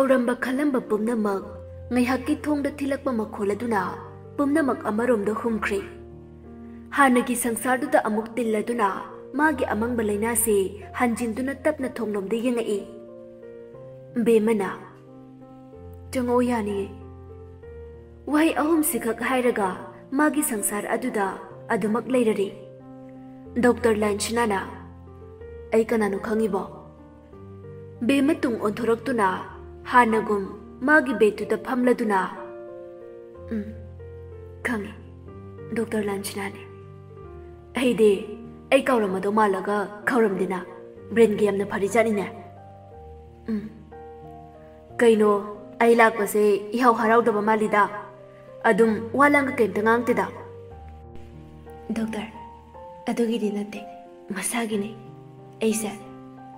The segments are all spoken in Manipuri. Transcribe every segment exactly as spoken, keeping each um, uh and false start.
ꯇꯧꯔꯝꯕ ꯈꯜꯂꯝꯕ ꯄꯨꯝꯅꯃꯛ ꯉꯥꯏꯍꯥꯛꯀꯤ ꯊꯣꯡꯗ ꯊꯤꯜꯂꯛꯄ ꯃꯈꯣꯜ ꯑꯗꯨꯅ ꯄꯨꯝꯅꯃꯛ ꯑꯃꯔꯣꯝꯗ ꯍꯨꯝꯈ꯭ꯔꯦ꯫ ꯍꯥꯟꯅꯒꯤ ꯁꯪꯁꯥꯔꯗꯨꯗ ꯑꯃꯨꯛ ꯇꯤꯜꯂꯗꯨꯅ ꯃꯥꯒꯤ ꯑꯃꯪꯕ ꯂꯩꯅꯥꯁꯦ ꯍꯟꯖꯤꯟꯗꯨꯅ ꯇꯞꯅ ꯊꯣꯡꯂꯣꯝꯗ ꯌꯦꯡꯉꯛꯏ꯫ ꯕꯦꯝꯃꯅ, "ꯆꯪꯉꯛꯑꯣ, ꯌꯥꯅꯤꯌꯦ"꯫ ꯋꯥꯍꯩ ꯑꯍꯨꯝꯁꯤꯈꯛ ꯍꯥꯏꯔꯒ ꯃꯥꯒꯤ ꯁꯪꯁꯥꯔ ꯑꯗꯨꯗ ꯑꯗꯨꯃꯛ ꯂꯩꯔꯔꯦ꯫ ꯗꯣꯛꯇꯔ ꯂꯥꯟꯁꯤꯅꯥꯅ, "ꯑꯩ ꯀꯅꯥꯅꯣ ꯈꯪꯉꯤꯕꯣ?" ꯕꯦꯝꯃ ꯇꯨꯡ ꯑꯣꯟꯊꯣꯔꯛꯇꯨꯅ ꯍꯥꯟꯅꯒꯨꯝ ꯃꯥꯒꯤ ꯕꯦꯗꯇꯨꯗ ꯐꯝꯂꯗꯨꯅ, "ꯎꯝ, ꯈꯪꯉꯤ, ꯗꯣꯛꯇꯔ ꯂꯥꯟꯁꯤꯅꯥꯅꯤ꯫ ꯑꯩꯗꯤ ꯑꯩ ꯀꯥꯎꯔꯝꯃꯗꯧ ꯃꯥꯜꯂꯒ ꯀꯥꯎꯔꯝꯗꯦꯅ꯫ ꯕ꯭ꯔꯦꯟꯒ ꯌꯥꯝꯅ ꯐꯔꯤꯖꯥꯠꯅꯤꯅꯦ꯫ ꯎꯝ, ꯀꯩꯅꯣ, ꯑꯩ ꯂꯥꯛꯄꯁꯦ ꯏꯍꯥꯎ ꯍꯔꯥꯎꯗꯕ ꯃꯥꯜꯂꯤꯗ꯫ ꯑꯗꯨꯝ ꯋꯥ ꯂꯥꯡꯒ ꯀꯩꯝꯇ ꯉꯥꯡꯗꯦꯗ꯫" "ꯗꯣꯛꯇꯔ, ꯑꯗꯨꯒꯤꯗꯤ ꯅꯠꯇꯦ, ꯃꯁꯥꯒꯤꯅꯤ꯫ ꯑꯩꯁꯦ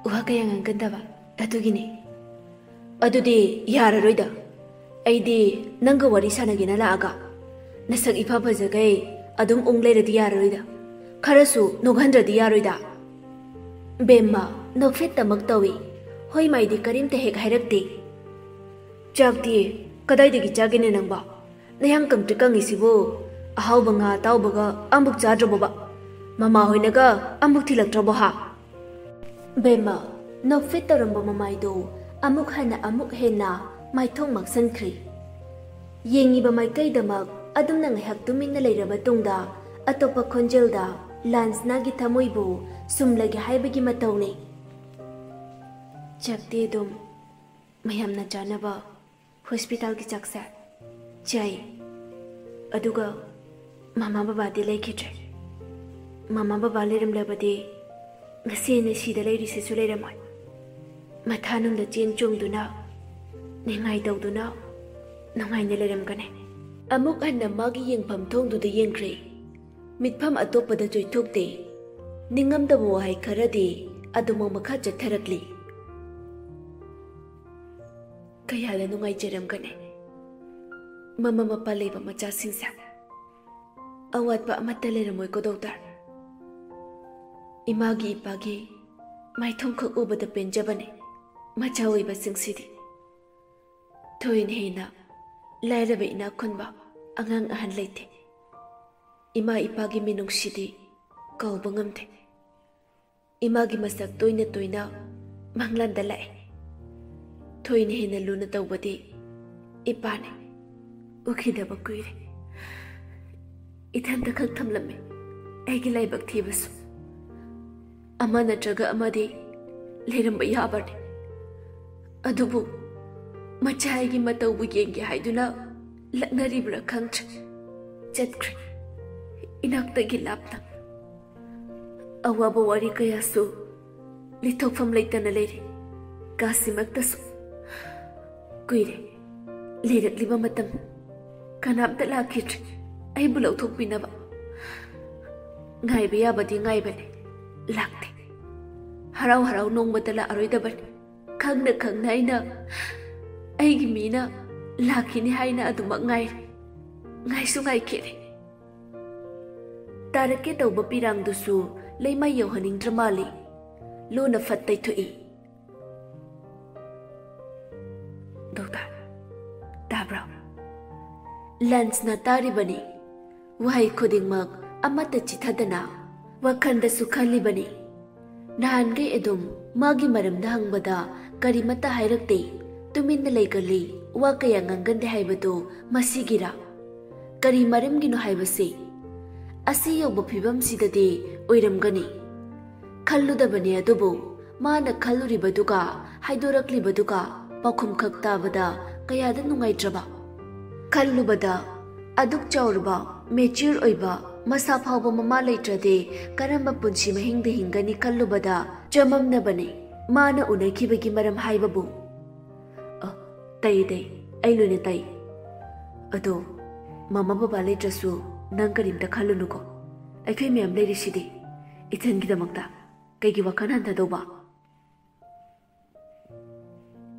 ꯋꯥ ꯀꯌꯥ ꯉꯥꯡꯒꯟꯗꯕ, ꯑꯗꯨꯒꯤꯅꯤ꯫" "ꯑꯗꯨꯗꯤ ꯌꯥꯔꯔꯣꯏꯗ꯫ ꯑꯩꯗꯤ ꯅꯪꯒ ꯋꯥꯔꯤ ꯁꯥꯟꯅꯒꯦꯅ ꯂꯥꯛꯑꯒ ꯅꯁꯛ ꯏꯐ ꯐꯖꯈꯩ ꯑꯗꯨꯝ ꯎꯪ ꯂꯩꯔꯗꯤ ꯌꯥꯔꯔꯣꯏꯗ꯫ ꯈꯔꯁꯨ ꯅꯣꯛꯍꯟꯗ꯭ꯔꯗꯤ ꯌꯥꯔꯣꯏꯗ꯫" ꯕꯦꯝꯃ ꯅꯣꯛꯐꯦꯠꯇꯃꯛ ꯇꯧꯏ꯫ ꯍꯣꯏ ꯃꯥꯏꯗꯤ ꯀꯔꯤꯝꯇ ꯍꯦꯛ ꯍꯥꯏꯔꯛꯇꯦ꯫ "ꯆꯥꯛꯇꯤ ꯀꯗꯥꯏꯗꯒꯤ ꯆꯥꯒꯦꯅꯦ ꯅꯪꯕꯣ? ꯅꯌꯥꯡ ꯀꯪꯇ꯭ꯔꯤꯛ ꯀꯪꯉꯤꯁꯤꯕꯨ ꯑꯍꯥꯎꯕ ꯉꯥ ꯑꯇꯥꯎꯕꯒ ꯑꯃꯨꯛ ꯆꯥꯗ꯭ꯔꯕꯣꯕ? ꯃꯃꯥ ꯍꯣꯏꯅꯒ ꯑꯃꯨꯛ ꯊꯤꯜꯂꯛꯇ꯭ꯔꯕꯣ ꯍꯥ?" ꯕꯦꯝꯃ ꯅꯣꯛꯐꯦꯠ ꯇꯧꯔꯝꯕ ꯃꯃꯥꯏꯗꯨ ꯑꯃꯨꯛ ꯍꯟꯅ ꯑꯃꯨꯛ ꯍꯦꯟꯅ ꯃꯥꯏꯊꯣꯡ ꯃꯛꯁꯟꯈ꯭ꯔꯦ꯫ ꯌꯦꯡꯉꯤꯕ ꯃꯥꯏꯀꯩꯗꯃꯛ ꯑꯗꯨꯝꯅ ꯉꯥꯏꯍꯥꯛ ꯇꯨꯃꯤꯟꯅ ꯂꯩꯔꯕ ꯇꯨꯡꯗ ꯑꯇꯣꯞꯄ ꯈꯣꯟꯖꯦꯜꯗ ꯂꯥꯟꯁꯅꯥꯒꯤ ꯊꯃꯣꯏꯕꯨ ꯁꯨꯝꯂꯒꯦ ꯍꯥꯏꯕꯒꯤ ꯃꯇꯧꯅꯤ꯫ ꯆꯥꯛꯇꯤ ꯑꯗꯨꯝ ꯃꯌꯥꯝꯅ ꯆꯥꯅꯕ ꯍꯣꯁꯄꯤꯇꯥꯜꯒꯤ ꯆꯥꯛꯁꯦ ꯆꯥꯏ꯫ ꯑꯗꯨꯒ ꯃꯃꯥ ꯕꯕꯥꯗꯤ ꯂꯩꯈꯤꯗ꯭ꯔꯦ꯫ ꯃꯃꯥ ꯕꯕꯥ ꯂꯩꯔꯝꯂꯕꯗꯤ ꯉꯁꯤ ꯑꯩꯅ ꯁꯤꯗ ꯂꯩꯔꯤꯁꯤꯁꯨ ꯂꯩꯔꯝꯃꯣꯏ꯫ ꯃꯊꯥꯅꯨꯡꯗ ꯆꯦꯟ ꯆꯣꯡꯗꯨꯅ, ꯅꯤꯡꯉꯥꯏ ꯇꯧꯗꯨꯅ ꯅꯨꯡꯉꯥꯏꯅ ꯂꯩꯔꯝꯒꯅꯤ꯫ ꯑꯃꯨꯛ ꯍꯟꯅ ꯃꯥꯒꯤ ꯌꯦꯡꯐꯝ ꯊꯣꯡꯗꯨꯗ ꯌꯦꯡꯈ꯭ꯔꯦ꯫ ꯃꯤꯠꯐꯝ ꯑꯇꯣꯞꯄꯗ ꯆꯣꯏꯊꯣꯛꯇꯦ꯫ ꯅꯤꯡꯉꯝꯗꯕ ꯋꯥꯍꯩ ꯈꯔꯗꯤ ꯑꯗꯨꯃꯛ ꯃꯈꯥ ꯆꯠꯊꯔꯛꯂꯤ꯫ ꯀꯌꯥꯗ ꯅꯨꯡꯉꯥꯏꯖꯔꯝꯒꯅꯤ ꯃꯃꯥ ꯃꯄꯥ ꯂꯩꯕ ꯃꯆꯥꯁꯤꯡꯁꯦ꯫ ꯑꯋꯥꯠꯄ ꯑꯃꯠꯇ ꯂꯩꯔꯝꯃꯣꯏꯀꯣ ꯗꯣꯛꯇꯔ꯫ ꯏꯃꯥꯒꯤ ꯏꯄꯥꯒꯤ ꯃꯥꯏꯊꯣꯡꯈꯛ ꯎꯕꯗ ꯄꯦꯟꯖꯕꯅꯤ ꯃꯆꯥ ꯑꯣꯏꯕꯁꯤꯡꯁꯤꯗꯤ꯫ ꯊꯣꯏꯅ ꯍꯦꯟꯅ ꯂꯥꯏꯔꯕ ꯏꯅꯥꯛ ꯈꯨꯟꯕ ꯑꯉꯥꯡ ꯑꯍꯟ ꯂꯩꯇꯦ꯫ ꯏꯃꯥ ꯏꯄꯥꯒꯤ ꯃꯤꯅꯨꯡꯁꯤꯗꯤ ꯀꯧꯕ ꯉꯝꯗꯦ꯫ ꯏꯃꯥꯒꯤ ꯃꯁꯛ ꯇꯣꯏꯅ ꯇꯣꯏꯅ ꯃꯪꯂꯥꯟꯗ ꯂꯥꯛꯑꯦ꯫ ꯊꯣꯏꯅ ꯍꯦꯟꯅ ꯂꯨꯅ ꯇꯧꯕꯗꯤ ꯏꯄꯥꯅꯤ꯫ ꯎꯈꯤꯗꯕ ꯀꯨꯏꯔꯦ꯫ ꯏꯊꯟꯇ ꯈꯛ ꯊꯝꯂꯝꯃꯤ ꯑꯩꯒꯤ ꯂꯥꯏꯕꯛ ꯊꯤꯕꯁꯨ꯫ ꯑꯃ ꯅꯠꯇ꯭ꯔꯒ ꯑꯃꯗꯤ ꯂꯩꯔꯝꯕ ꯌꯥꯕꯅꯤ꯫ ꯑꯗꯨꯕꯨ ꯃꯆꯥ ꯑꯩꯒꯤ ꯃꯇꯧꯕꯨ ꯌꯦꯡꯒꯦ ꯍꯥꯏꯗꯨꯅ ꯂꯛꯅꯔꯤꯕ꯭ꯔꯥ ꯈꯪꯗ꯭ꯔꯦ꯫ ꯆꯠꯈ꯭ꯔꯦ ꯏꯅꯥꯛꯇꯒꯤ ꯂꯥꯞꯅ꯫ ꯑꯋꯥꯕ ꯋꯥꯔꯤ ꯀꯌꯥꯁꯨ ꯂꯤꯊꯣꯛꯐꯝ ꯂꯩꯇꯅ ꯂꯩꯔꯦ꯫ ꯀꯥꯁꯤꯃꯛꯇꯁꯨ ꯀꯨꯏꯔꯦ꯫ ꯂꯩꯔꯛꯂꯤꯕ ꯃꯇꯝ ꯀꯅꯥꯝꯇ ꯂꯥꯛꯈꯤꯗ꯭ꯔꯦ ꯑꯩꯕꯨ ꯂꯧꯊꯣꯛꯄꯤꯅꯕ꯫ ꯉꯥꯏꯕ ꯌꯥꯕꯗꯤ ꯉꯥꯏꯕꯅꯤ, ꯂꯥꯛꯇꯦ꯫ ꯍꯔꯥꯎ ꯍꯔꯥꯎ ꯅꯣꯡꯃꯇ ꯂꯥꯛꯑꯔꯣꯏꯗꯕꯅꯤ꯫ ꯈꯪꯅ ꯈꯪꯅ ꯑꯩꯅ ꯑꯩꯒꯤ ꯃꯤꯅ ꯂꯥꯛꯈꯤꯅꯤ ꯍꯥꯏꯅ ꯑꯗꯨꯃꯛ ꯉꯥꯏꯔꯦ꯫ ꯉꯥꯏꯁꯨ ꯉꯥꯏꯈꯤꯔꯦ꯫ ꯇꯥꯔꯛꯀꯦ ꯇꯧꯕ ꯄꯤꯔꯥꯡꯗꯨꯁꯨ ꯂꯩꯃꯥꯏ ꯌꯧꯍꯟꯅꯤꯡꯗ꯭ꯔ ꯃꯥꯜꯂꯤ꯫ ꯂꯨꯅ ꯐꯠ ꯇꯩꯊꯣꯛꯏ꯫ "ꯗꯣꯛꯇꯔ, ꯇꯥꯕ꯭ꯔꯣ?" ꯂꯟꯁꯅ ꯇꯥꯔꯤꯕꯅꯤ꯫ ꯋꯥꯍꯩ ꯈꯨꯗꯤꯡꯃꯛ ꯑꯃꯠꯇ ꯆꯤꯊꯗꯅ ꯋꯥꯈꯜꯗꯁꯨ ꯈꯜꯂꯤꯕꯅꯤ꯫ ꯅꯍꯥꯟꯈꯩ ꯑꯗꯨꯝ ꯃꯥꯒꯤ ꯃꯔꯝꯗ ꯍꯪꯕꯗ ꯀꯔꯤꯃꯠꯇ ꯍꯥꯏꯔꯛꯇꯦ, ꯇꯨꯃꯤꯟꯅ ꯂꯩꯒꯜꯂꯤ, ꯋꯥ ꯀꯌꯥ ꯉꯥꯡꯒꯟꯗꯦ ꯍꯥꯏꯕꯗꯨ ꯃꯁꯤꯒꯤꯔꯥ? ꯀꯔꯤ ꯃꯔꯝꯒꯤꯅꯣ ꯍꯥꯏꯕꯁꯤ? ꯑꯁꯤ ꯌꯧꯕ ꯐꯤꯕꯝꯁꯤꯗꯗꯤ ꯑꯣꯏꯔꯝꯒꯅꯤ ꯈꯜꯂꯨꯗꯕꯅꯤ꯫ ꯑꯗꯨꯕꯨ ꯃꯥꯅ ꯈꯜꯂꯨꯔꯤꯕꯗꯨꯒ ꯍꯥꯏꯗꯣꯔꯛꯂꯤꯕꯗꯨꯒ ꯄꯥꯎꯈꯨꯝ ꯈꯛ ꯇꯥꯕꯗ ꯀꯌꯥꯗ ꯅꯨꯡꯉꯥꯏꯇ꯭ꯔꯕ? ꯈꯜꯂꯨꯕꯗ ꯑꯗꯨꯛ ꯆꯥꯎꯔꯕ, ꯃꯦꯆ꯭ꯌꯨꯔ ꯑꯣꯏꯕ, ꯃꯁꯥ ꯐꯥꯎꯕ ꯃꯃꯥ ꯂꯩꯇ꯭ꯔꯗꯤ ꯀꯔꯝꯕ ꯄꯨꯟꯁꯤ ꯃꯍꯤꯡꯗ ꯍꯤꯡꯒꯅꯤ ꯈꯜꯂꯨꯕꯗ ꯆꯃꯝꯅꯕꯅꯤ꯫ ꯃꯥꯅ ꯎꯅꯈꯤꯕꯒꯤ ꯃꯔꯝ ꯍꯥꯏꯕꯕꯨ꯫ ꯑ, ꯇꯩ, ꯇꯩ, ꯑꯩ ꯂꯣꯏꯅ ꯇꯩ꯫ ꯑꯗꯣ, ꯃꯃꯥ ꯕꯕꯥ ꯂꯩꯇ꯭ꯔꯁꯨ ꯅꯪ ꯀꯔꯤꯝꯇ ꯈꯜꯂꯨꯅꯨꯀꯣ꯫ ꯑꯩꯈꯣꯏ ꯃꯌꯥꯝ ꯂꯩꯔꯤꯁꯤꯗꯤ ꯏꯆꯟꯒꯤꯗꯃꯛꯇ꯫ ꯀꯩꯒꯤ ꯋꯥꯈꯜ ꯍꯟꯊꯗꯧꯕ?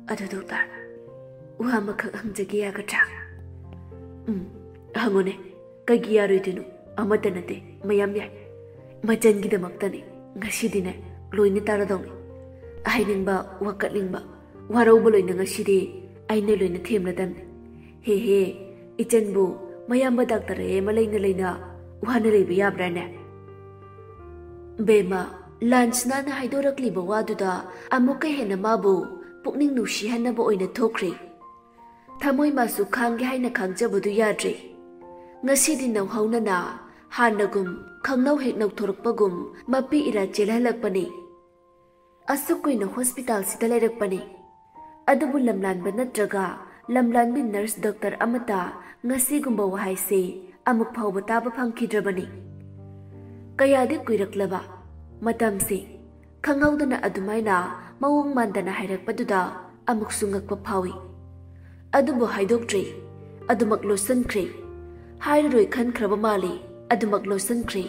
ꯑꯗꯨ ꯗꯣꯛꯇꯔ, ꯋꯥ ꯑꯃꯈꯛ ꯍꯪꯖꯒꯦ ꯌꯥꯒꯗ꯭ꯔꯥ? ꯎꯝ, ꯍꯪꯉꯨꯅꯦ꯫ ꯀꯩꯒꯤ ꯌꯥꯔꯣꯏꯗꯣꯏꯅꯣ? ꯑꯃꯠꯇ ꯅꯠꯇꯦ, ꯃꯌꯥꯝ ꯌꯥꯏ꯫ ꯃꯆꯟꯒꯤꯗꯃꯛꯇꯅꯦ꯫ ꯉꯁꯤꯗꯤꯅꯦ, ꯂꯣꯏꯅ ꯇꯥꯔꯗꯧꯅꯤ꯫ ꯍꯥꯏꯅꯤꯡꯕ, ꯋꯥꯀꯠꯅꯤꯡꯕ, ꯋꯥꯔꯧꯕ ꯂꯣꯏꯅ ꯉꯁꯤꯗꯤ ꯑꯩꯅ ꯂꯣꯏꯅ ꯊꯦꯝꯂꯗꯝꯅꯤ꯫ "ꯍꯦ ꯍꯦ, ꯏꯆꯟꯕꯨ ꯃꯌꯥꯝꯕ ꯗꯥꯛꯇꯔ ꯑꯃ ꯂꯩꯅ ꯂꯩꯅ ꯋꯥꯅ ꯂꯩꯕ ꯌꯥꯕ꯭ꯔꯥꯅꯦ?" ꯕꯦꯝꯃ, ꯂꯥꯟꯁꯅꯥꯅ ꯍꯥꯏꯗꯣꯔꯛꯂꯤꯕ ꯋꯥꯗꯨꯗ ꯑꯃꯨꯛꯀ ꯍꯦꯟꯅ ꯃꯥꯕꯨ ꯄꯨꯛꯅꯤꯡ ꯅꯨꯡꯁꯤꯍꯟꯅꯕ ꯑꯣꯏꯅ ꯊꯣꯛꯈ꯭ꯔꯦ꯫ ꯊꯃꯣꯏ ꯃꯥꯁꯨ ꯈꯥꯡꯒꯦ ꯍꯥꯏꯅ ꯈꯥꯡꯖꯕꯗꯨ ꯌꯥꯗ꯭ꯔꯦ꯫ ꯉꯁꯤꯗꯤ ꯅꯧꯍꯧꯅꯅ ꯍꯥꯟꯅꯒꯨꯝ ꯈꯪꯅꯧ ꯍꯦꯛ ꯅꯧꯊꯣꯔꯛꯄꯒꯨꯝ ꯃꯄꯤ ꯏꯔꯥ ꯆꯦꯜꯍꯜꯂꯛꯄꯅꯤ꯫ ꯑꯁꯨꯛ ꯀꯨꯏꯅ ꯍꯣꯁꯄꯤꯇꯥꯜꯁꯤꯗ ꯂꯩꯔꯛꯄꯅꯤ, ꯑꯗꯨꯕꯨ ꯂꯝꯂꯥꯟꯕ ꯅꯠꯇ꯭ꯔꯒ ꯂꯝꯂꯥꯟꯕꯤ ꯅꯔꯁ ꯗꯣꯛꯇꯔ ꯑꯃꯠꯇ ꯉꯁꯤꯒꯨꯝꯕ ꯋꯥꯍꯩꯁꯦ ꯑꯃꯨꯛ ꯐꯥꯎꯕ ꯇꯥꯕ ꯐꯪꯈꯤꯗ꯭ꯔꯕꯅꯤ꯫ ꯀꯌꯥꯗꯤ ꯀꯨꯏꯔꯛꯂꯕ ꯃꯇꯝꯁꯦ꯫ ꯈꯪꯍꯧꯗꯅ ꯑꯗꯨꯃꯥꯏꯅ ꯃꯑꯣꯡ ꯃꯥꯟꯗꯅ ꯍꯥꯏꯔꯛꯄꯗꯨꯗ ꯑꯃꯨꯛꯁꯨ ꯉꯛꯄ ꯐꯥꯎꯏ꯫ ꯑꯗꯨꯕꯨ ꯍꯥꯏꯗꯣꯛꯇ꯭ꯔꯦ꯫ ꯑꯗꯨꯃꯛ ꯂꯣꯠꯁꯤꯟꯈ꯭ꯔꯦ꯫ ꯍꯥꯏꯔꯔꯣꯏ ꯈꯟꯈ꯭ꯔꯕ ꯃꯥꯜꯂꯤ꯫ ꯑꯗꯨꯃꯛ ꯂꯣꯠꯁꯤꯟꯈ꯭ꯔꯦ꯫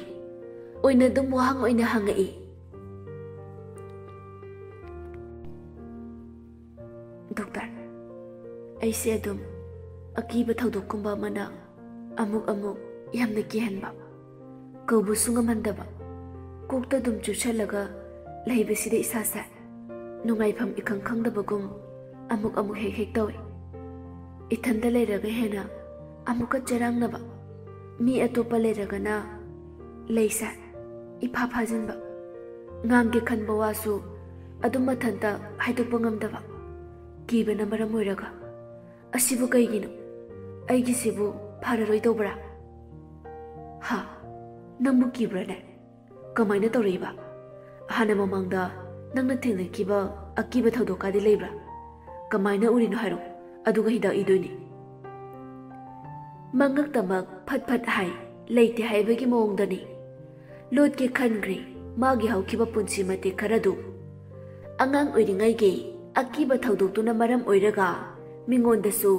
ꯑꯣꯏꯅ ꯑꯗꯨꯝ ꯋꯥꯍꯪ ꯑꯣꯏꯅ ꯍꯪꯉꯛꯏ꯫ "ꯗꯣꯛꯇꯔ, ꯑꯩꯁꯦ ꯑꯗꯨꯝ ꯑꯀꯤꯕ ꯊꯧꯗꯣꯛꯀꯨꯝꯕ ꯑꯃꯅ ꯑꯃꯨꯛ ꯑꯃꯨꯛ ꯌꯥꯝꯅ ꯀꯤꯍꯟꯕ, ꯀꯧꯕꯁꯨ ꯉꯝꯍꯟꯗꯕ, ꯀꯣꯛꯇ ꯑꯗꯨꯝ ꯆꯨꯁꯜꯂꯒ ꯂꯩꯕꯁꯤꯗ ꯏꯁꯥꯁꯦ ꯅꯨꯡꯉꯥꯏꯐꯝ ꯏꯈꯪ ꯈꯪꯗꯕꯒꯨꯝ ꯑꯃꯨꯛ ꯑꯃꯨꯛ ꯍꯦꯛ ꯍꯦꯛ ꯇꯧꯏ꯫ ꯏꯊꯟꯗ ꯂꯩꯔꯒ ꯍꯦꯟꯅ ꯑꯃꯨꯛꯀ ꯆꯔꯥꯡꯅꯕ, ꯃꯤ ꯑꯇꯣꯞꯄ ꯂꯩꯔꯒꯅ ꯂꯩꯁꯦ ꯏꯐꯥ ꯐꯥꯖꯤꯟꯕ, ꯉꯥꯡꯒꯦ ꯈꯟꯕ ꯋꯥꯁꯨ ꯑꯗꯨꯝ ꯃꯊꯟꯇ ꯍꯥꯏꯗꯣꯛꯄ ꯉꯝꯗꯕ, ꯀꯤꯕꯅ ꯃꯔꯝ ꯑꯣꯏꯔꯒ꯫ ꯑꯁꯤꯕꯨ ꯀꯩꯒꯤꯅꯣ? ꯑꯩꯒꯤꯁꯤꯕꯨ ꯐꯔꯔꯣꯏꯗꯧꯕ꯭ꯔꯥ?" "ꯍꯥ? ꯅꯪꯕꯨ ꯀꯤꯕ꯭ꯔꯥꯅꯦ? ꯀꯃꯥꯏꯅ ꯇꯧꯔꯛꯏꯕ? ꯍꯥꯟꯅ ꯃꯃꯥꯡꯗ ꯅꯪꯅ ꯊꯦꯡꯅꯈꯤꯕ ꯑꯀꯤꯕ ꯊꯧꯗꯣꯛꯀꯗꯤ ꯂꯩꯕ꯭ꯔꯥ? ꯀꯃꯥꯏꯅ ꯎꯔꯤꯅꯣ ꯍꯥꯏꯔꯣ, ꯑꯗꯨꯒ ꯍꯤꯗꯥꯛ ꯏꯗꯣꯏꯅꯤ꯫" ꯃꯉꯛꯇꯃꯛ ꯐꯠ ꯐꯠ ꯍꯥꯏ, ꯂꯩꯇꯦ ꯍꯥꯏꯕꯒꯤ ꯃꯑꯣꯡꯗꯅꯤ꯫ ꯂꯣꯠꯀꯦ ꯈꯟꯈ꯭ꯔꯦ ꯃꯥꯒꯤ ꯍꯧꯈꯤꯕ ꯄꯨꯟꯁꯤ ꯃꯇꯦꯛ ꯈꯔꯗꯨ꯫ ꯑꯉꯥꯡ ꯑꯣꯏꯔꯤꯉꯩꯒꯤ ꯑꯀꯤꯕ ꯊꯧꯗꯣꯛꯇꯨꯅ ꯃꯔꯝ ꯑꯣꯏꯔꯒ ꯃꯤꯉꯣꯟꯗꯁꯨ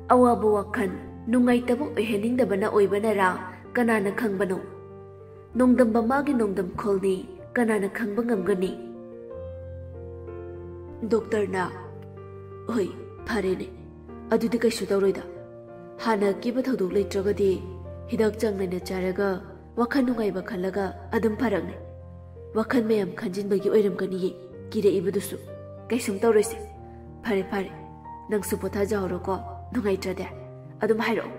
ꯑꯋꯥꯕ ꯋꯥꯈꯜ, ꯅꯨꯡꯉꯥꯏꯇꯕ ꯑꯣꯏꯍꯟꯅꯤꯡꯗꯕꯅ ꯑꯣꯏꯕꯅꯔꯥ, ꯀꯅꯥꯅ ꯈꯪꯕꯅꯣ? ꯅꯣꯡꯗꯝꯕ ꯃꯥꯒꯤ ꯅꯣꯡꯗꯝ ꯈꯣꯜꯅꯤ, ꯀꯅꯥꯅ ꯈꯪꯕ ꯉꯝꯒꯅꯤ? ꯗꯣꯛꯇꯔꯅ, "ꯍꯣꯏ, ꯐꯔꯦꯅꯦ, ꯑꯗꯨꯗꯤ ꯀꯩꯁꯨ ꯇꯧꯔꯣꯏꯗ꯫ ꯍꯥꯟꯅ ꯑꯀꯤꯕ ꯊꯧꯗꯣꯛ ꯂꯩꯇ꯭ꯔꯒꯗꯤ ꯍꯤꯗꯥꯛ ꯆꯥꯡ ꯅꯥꯏꯅ ꯆꯥꯔꯒ ꯋꯥꯈꯜ ꯅꯨꯡꯉꯥꯏꯕ ꯈꯜꯂꯒ ꯑꯗꯨꯝ ꯐꯔꯛꯅꯤ꯫ ꯋꯥꯈꯜ ꯃꯌꯥꯝ ꯈꯟꯖꯤꯟꯕꯒꯤ ꯑꯣꯏꯔꯝꯒꯅꯤꯌꯦ ꯀꯤꯔꯛꯏꯕꯗꯨꯁꯨ꯫ ꯀꯩꯁꯨꯝ ꯇꯧꯔꯣꯏꯁꯦ꯫ ꯐꯔꯦ, ꯐꯔꯦ, ꯅꯪꯁꯨ ꯄꯣꯊꯥꯖꯍꯧꯔꯣꯀꯣ꯫ ꯅꯨꯡꯉꯥꯏꯇ꯭ꯔꯗꯤ ꯑꯗꯨꯝ ꯍꯥꯏꯔꯛꯑꯣ꯫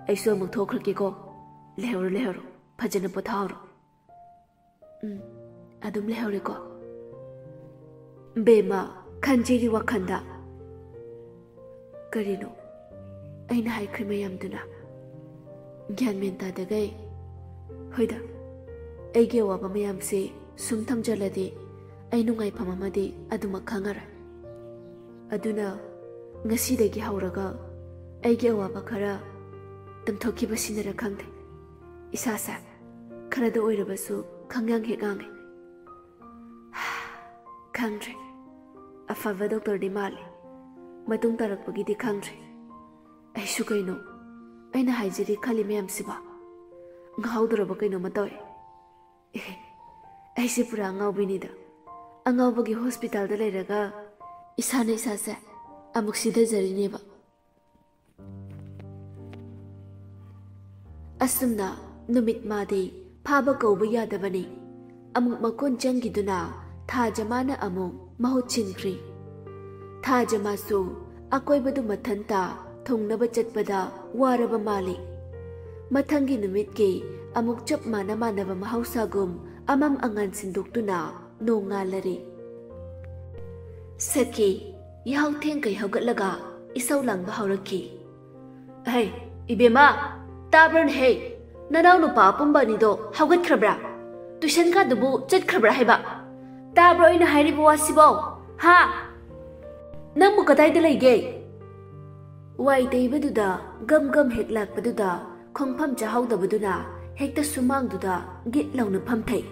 ꯑꯩꯁꯨ ꯑꯃꯨꯛ ꯊꯣꯛꯈ꯭ꯔꯒꯦꯀꯣ꯫ ꯂꯩꯍꯧꯔꯣ, ꯂꯩꯍꯧꯔꯣ꯫ ꯐꯖꯅ ꯄꯣꯊꯥꯍꯧꯔꯣ꯫ ꯎꯝ, ꯑꯗꯨꯝ ꯂꯩꯍꯧꯔꯦꯀꯣ꯫ ꯕꯦꯝꯃ, ꯈꯟꯖꯤꯒꯤ ꯋꯥꯈꯜꯗ, "ꯀꯔꯤꯅꯣ ꯑꯩꯅ ꯍꯥꯏꯈ꯭ꯔꯤ ꯃꯌꯥꯝꯗꯨꯅ? ꯒ꯭ꯌꯥꯟ ꯃꯦꯟ ꯇꯥꯗꯈꯩ꯫ ꯍꯣꯏꯗ, ꯑꯩꯒꯤ ꯑꯋꯥꯕ ꯃꯌꯥꯝꯁꯦ ꯁꯨꯝ ꯊꯝꯖꯜꯂꯗꯤ ꯑꯩ ꯅꯨꯡꯉꯥꯏꯐꯝ ꯑꯃꯗꯤ ꯑꯗꯨꯃꯛ ꯈꯪꯉꯔꯣꯏ꯫ ꯑꯗꯨꯅ ꯉꯁꯤꯗꯒꯤ ꯍꯧꯔꯒ ꯑꯩꯒꯤ ꯑꯋꯥꯕ ꯈꯔ ꯇꯝꯊꯣꯛꯈꯤꯕꯁꯤꯅꯔ ꯈꯪꯗꯦ, ꯏꯁꯥꯁꯦ ꯈꯔꯗ ꯑꯣꯏꯔꯕꯁꯨ ꯈꯪꯌꯥꯡ ꯍꯦꯛ ꯌꯥꯡꯉꯦ꯫ ꯈꯪꯗ꯭ꯔꯦ, ꯑꯐꯕ ꯗꯣꯛꯇꯔꯗꯤ ꯃꯥꯜꯂꯤ꯫ ꯃꯇꯨꯡ ꯇꯥꯔꯛꯄꯒꯤꯗꯤ ꯈꯪꯗ꯭ꯔꯦ꯫ ꯑꯩꯁꯨ ꯀꯩꯅꯣ ꯑꯩꯅ ꯍꯥꯏꯖꯔꯤ ꯈꯜꯂꯤ ꯃꯌꯥꯝꯁꯤꯕꯣ? ꯉꯥꯎꯗꯣꯔꯕ ꯀꯩꯅꯣꯝꯃ ꯇꯧꯋꯦ꯫ ꯑꯦ, ꯑꯩꯁꯦ ꯄꯨꯔꯥ ꯑꯉꯥꯎꯕꯤꯅꯤꯗ꯫ ꯑꯉꯥꯎꯕꯒꯤ ꯍꯣꯁꯄꯤꯇꯥꯜꯗ ꯂꯩꯔꯒ ꯏꯁꯥꯅ ꯏꯁꯥꯁꯦ ꯑꯃꯨꯛ ꯁꯤꯊꯖꯔꯤꯅꯦꯕ꯫" ꯑꯁꯨꯝꯅ ꯅꯨꯃꯤꯠ ꯃꯥꯗꯤ ꯐꯥꯕ ꯀꯧꯕ ꯌꯥꯗꯕꯅꯤ꯫ ꯑꯃꯨꯛ ꯃꯀꯣꯟ ꯆꯪꯈꯤꯗꯨꯅ ꯊꯥꯖꯃꯥꯅ ꯑꯃꯨꯛ ꯃꯍꯨꯠ ꯁꯤꯟꯈ꯭ꯔꯤ꯫ ꯊꯥꯖꯃꯥꯁꯨ ꯑꯀꯣꯏꯕꯗꯨ ꯃꯊꯟꯇ ꯊꯨꯡꯅꯕ ꯆꯠꯄꯗ ꯋꯥꯔꯕ ꯃꯥꯜꯂꯤ꯫ ꯃꯊꯪꯒꯤ ꯅꯨꯃꯤꯠꯀꯤ ꯑꯃꯨꯛ ꯆꯞ ꯃꯥꯟꯅ ꯃꯥꯟꯅꯕ ꯃꯍꯧꯁꯥꯒꯨꯝ ꯑꯃꯝ ꯑꯉꯥꯟ ꯁꯤꯟꯗꯣꯛꯇꯨꯅ ꯅꯣꯡꯉꯥꯜꯂꯔꯤ꯫ ꯁꯈꯤ, ꯌꯥꯍꯧ ꯊꯦꯡꯈꯩ ꯍꯧꯒꯠꯂꯒ ꯏꯁꯧ ꯂꯥꯡꯕ ꯍꯧꯔꯛꯈꯤ꯫ "ꯍꯩ, ꯏꯕꯦꯝꯃ, ꯇꯥꯕ꯭ꯔꯣꯅꯦꯍꯦ? ꯅꯅꯥꯎ ꯅꯨꯄꯥ ꯑꯄꯨꯝꯕ ꯑꯅꯤꯗꯣ ꯍꯧꯒꯠꯈ꯭ꯔꯕ꯭ꯔꯥ? ꯇꯨꯏꯁꯟ ꯀꯥꯗꯨꯕꯨ ꯆꯠꯈ꯭ꯔꯕ꯭ꯔꯥ ꯍꯥꯏꯕ? ꯇꯥꯕ꯭ꯔꯣ ꯑꯩꯅ ꯍꯥꯏꯔꯤꯕ ꯋꯥꯁꯤꯕꯣ? ꯍꯥ? ꯅꯪꯕꯨ ꯀꯗꯥꯏꯗ ꯂꯩꯒꯦ?" ꯋꯥꯏ ꯇꯩꯕꯗꯨꯗ ꯒꯝ ꯒꯝ ꯍꯦꯛ ꯂꯥꯛꯄꯗꯨꯗ ꯈꯣꯡꯐꯝ ꯆꯥꯍꯧꯗꯕꯗꯨꯅ ꯍꯦꯛꯇ ꯁꯨꯃꯥꯡꯗꯨꯗ ꯒꯤꯠ ꯂꯥꯎꯅ ꯐꯝꯊꯩ꯫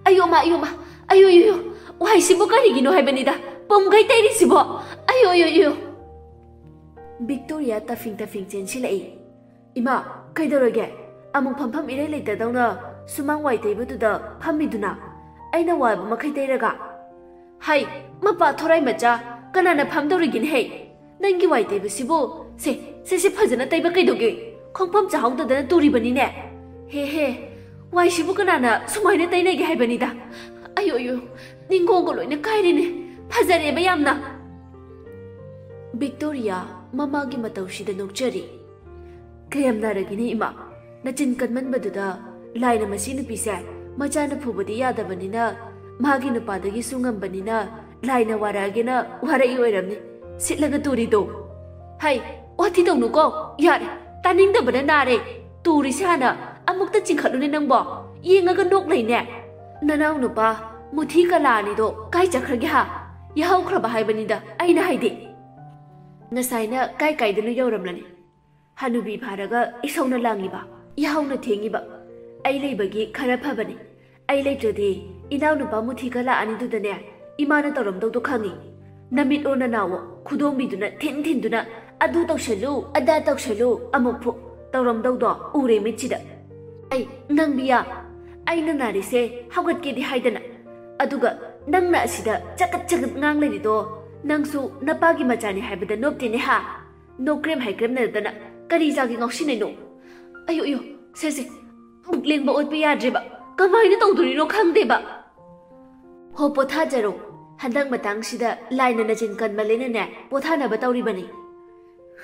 "ꯑꯌꯣ ꯃꯥ, ꯑꯌꯣ ꯃꯥ, ꯑꯌꯣ, ꯑꯌꯣ, ꯑꯌꯣ, ꯋꯥꯏꯁꯤꯕꯨ ꯀꯔꯤꯒꯤꯅꯣ ꯍꯥꯏꯕꯅꯤꯗ, ꯄꯨꯝꯈꯩ ꯇꯩꯔꯤꯁꯤꯕꯣ? ꯑꯌꯣ, ꯑꯌꯣ, ꯑꯌꯣ!" ꯚꯤꯛꯇꯣꯔꯤꯌꯥ ꯇꯐꯤꯡ ꯇꯐꯤꯡ ꯆꯦꯟꯁꯤꯜꯂꯛꯏ꯫ "ꯏꯃꯥ, ꯀꯩꯗꯧꯔꯒꯦ? ꯑꯃꯨꯛ ꯐꯝꯐꯝ ꯏꯔꯩ ꯂꯩꯇꯗꯧꯅ ꯁꯨꯃꯥꯡ ꯋꯥꯏ ꯇꯩꯕꯗꯨꯗ ꯐꯝꯃꯤꯗꯨꯅ? ꯑꯩꯅ ꯋꯥꯏꯕ ꯃꯈꯩ ꯇꯩꯔꯒ?" "ꯍꯩ, ꯃꯄꯥ ꯊꯣꯔꯥꯏ ꯃꯆꯥ, ꯀꯅꯥꯅ ꯐꯝꯗꯧꯔꯤꯒꯦꯅꯦ ꯍꯩ? ꯅꯪꯒꯤ ꯋꯥꯏ ꯇꯩꯕꯁꯤꯕꯨ, ꯁꯦ, ꯁꯦ, ꯁꯦ, ꯐꯖꯅ ꯇꯩꯕ ꯀꯩꯗꯧꯒꯦ? ꯈꯣꯡꯐꯝ ꯆꯥꯍꯧꯗꯗꯅ ꯇꯨꯔꯤꯕꯅꯤꯅꯦ꯫ ꯍꯦ, ꯍꯦ, ꯋꯥꯏꯁꯤꯕꯨ ꯀꯅꯥꯅ ꯁꯨꯃꯥꯏꯅ ꯇꯩꯅꯒꯦ ꯍꯥꯏꯕꯅꯤꯗ꯫ ꯑꯌꯣ, ꯑꯌꯣ, ꯅꯤꯡꯒꯣꯡꯒ ꯂꯣꯏꯅ ꯀꯥꯏꯔꯦꯅꯦ꯫ ꯐꯖꯔꯦꯕ ꯌꯥꯝꯅ꯫" ꯚꯤꯛꯇꯣꯔꯤꯌꯥ ꯃꯃꯥꯒꯤ ꯃꯇꯧꯁꯤꯗ ꯅꯣꯛꯆꯔꯤ꯫ "ꯀꯌꯥꯝ ꯅꯥꯔꯒꯦꯅꯦ ꯏꯃꯥ? ꯅꯆꯤꯟ ꯀꯟꯃꯟꯕꯗꯨꯗ ꯂꯥꯏꯅ ꯃꯁꯤ ꯅꯨꯄꯤꯁꯦ ꯃꯆꯥꯅ ꯐꯨꯕꯗꯤ ꯌꯥꯗꯕꯅꯤꯅ ꯃꯥꯒꯤ ꯅꯨꯄꯥꯗꯒꯤꯁꯨ ꯉꯝꯕꯅꯤꯅ ꯂꯥꯏꯅ ꯋꯥꯔꯛꯑꯒꯦꯅ ꯋꯥꯔꯛꯏ ꯑꯣꯏꯔꯝꯅꯤ꯫ ꯁꯤꯠꯂꯒ ꯇꯨꯔꯤꯗꯣ!" "ꯍꯩ, ꯋꯥꯊꯤ ꯇꯧꯅꯨꯀꯣ꯫ ꯌꯥꯔꯦ, ꯇꯥꯅꯤꯡꯗꯕꯅ ꯅꯥꯔꯦ꯫ ꯇꯨꯔꯤꯁꯦ ꯍꯥꯟꯅ ꯑꯃꯨꯛꯇ ꯆꯤꯡꯈꯠꯂꯨꯅꯦ ꯅꯪꯕꯣ꯫ ꯌꯦꯡꯉꯒ ꯅꯣꯛ ꯂꯩꯅꯦ꯫ ꯅꯅꯥꯎ ꯅꯨꯄꯥ ꯃꯨꯊꯤ ꯀꯂꯥ ꯑꯅꯤꯗꯣ ꯀꯥꯏ ꯆꯠꯈ꯭ꯔꯒꯦ ꯍꯥ? ꯌꯥꯍꯧꯈ꯭ꯔꯕ ꯍꯥꯏꯕꯅꯤꯗ ꯑꯩꯅ ꯍꯥꯏꯗꯤ꯫ ꯉꯁꯥꯏꯅ ꯀꯥꯏ ꯀꯥꯏꯗꯅꯣ ꯌꯧꯔꯝꯂꯅꯤ꯫ ꯍꯅꯨꯕꯤ ꯐꯥꯔꯒ ꯏꯁꯧꯅ ꯂꯥꯡꯉꯤꯕ, ꯌꯥꯍꯧꯅ ꯊꯦꯡꯉꯤꯕ꯫ ꯑꯩ ꯂꯩꯕꯒꯤ ꯈꯔ ꯐꯕꯅꯤ꯫ ꯑꯩ ꯂꯩꯇ꯭ꯔꯗꯤ ꯏꯅꯥꯎꯅꯨꯄꯥ ꯃꯨꯊꯤ ꯀꯂꯥ ꯑꯅꯤꯗꯨꯗꯅꯦ ꯏꯃꯥꯅ ꯇꯧꯔꯝꯗꯧꯗꯣ ꯈꯪꯉꯤ꯫ ꯅꯃꯤꯠꯂꯣ ꯅꯅꯥꯎꯋꯣ ꯈꯨꯗꯣꯝꯕꯤꯗꯨꯅ ꯊꯤꯟ ꯊꯤꯟꯗꯨꯅ ꯑꯗꯨ ꯇꯧꯁꯜꯂꯨ, ꯑꯗꯥ ꯇꯧꯁꯜꯂꯨ, ꯑꯃꯨꯛ ꯐꯨ ꯇꯧꯔꯝꯗꯧꯗꯣ ꯎꯔꯦ ꯃꯤꯠꯁꯤꯗ꯫ ꯑꯩ, ꯅꯪꯕꯤꯌꯥ, ꯑꯩꯅ ꯅꯥꯔꯤꯁꯦ ꯍꯧꯒꯠꯀꯦꯗꯤ ꯍꯥꯏꯗꯅ, ꯑꯗꯨꯒ ꯅꯪꯅ ꯑꯁꯤꯗ ꯆꯒꯠ ꯆꯒꯠ ꯉꯥꯡ ꯂꯩꯔꯤꯗꯣ, ꯅꯪꯁꯨ ꯅꯄꯥꯒꯤ ꯃꯆꯥꯅꯤ ꯍꯥꯏꯕꯗ ꯅꯣꯞꯇꯦꯅꯦ ꯍꯥ? ꯅꯣꯛꯀ꯭ꯔꯦꯝ ꯍꯥꯏꯀ꯭ꯔꯦꯝꯅꯗꯅ ꯀꯔꯤ ꯆꯥꯒꯦ ꯉꯥꯎꯁꯤꯟꯅꯩꯅꯣ? ꯑꯌꯣ, ꯑꯌꯣ, ꯁꯦ, ꯁꯦ, ꯃꯨꯛ ꯂꯦꯡꯕ ꯑꯣꯠꯄ ꯌꯥꯗ꯭ꯔꯦꯕ꯫ ꯀꯃꯥꯏꯅ ꯇꯧꯗꯣꯔꯤꯅꯣ ꯈꯪꯗꯦꯕ꯫ ꯍꯣ, ꯄꯣꯊꯥꯖꯔꯣ꯫ ꯍꯟꯗꯛ ꯃꯇꯥꯡꯁꯤꯗ ꯂꯥꯏꯅ ꯅꯆꯤꯟ ꯀꯟꯃꯜꯂꯦꯅꯅꯦ, ꯄꯣꯊꯥꯅꯕ ꯇꯧꯔꯤꯕꯅꯤ꯫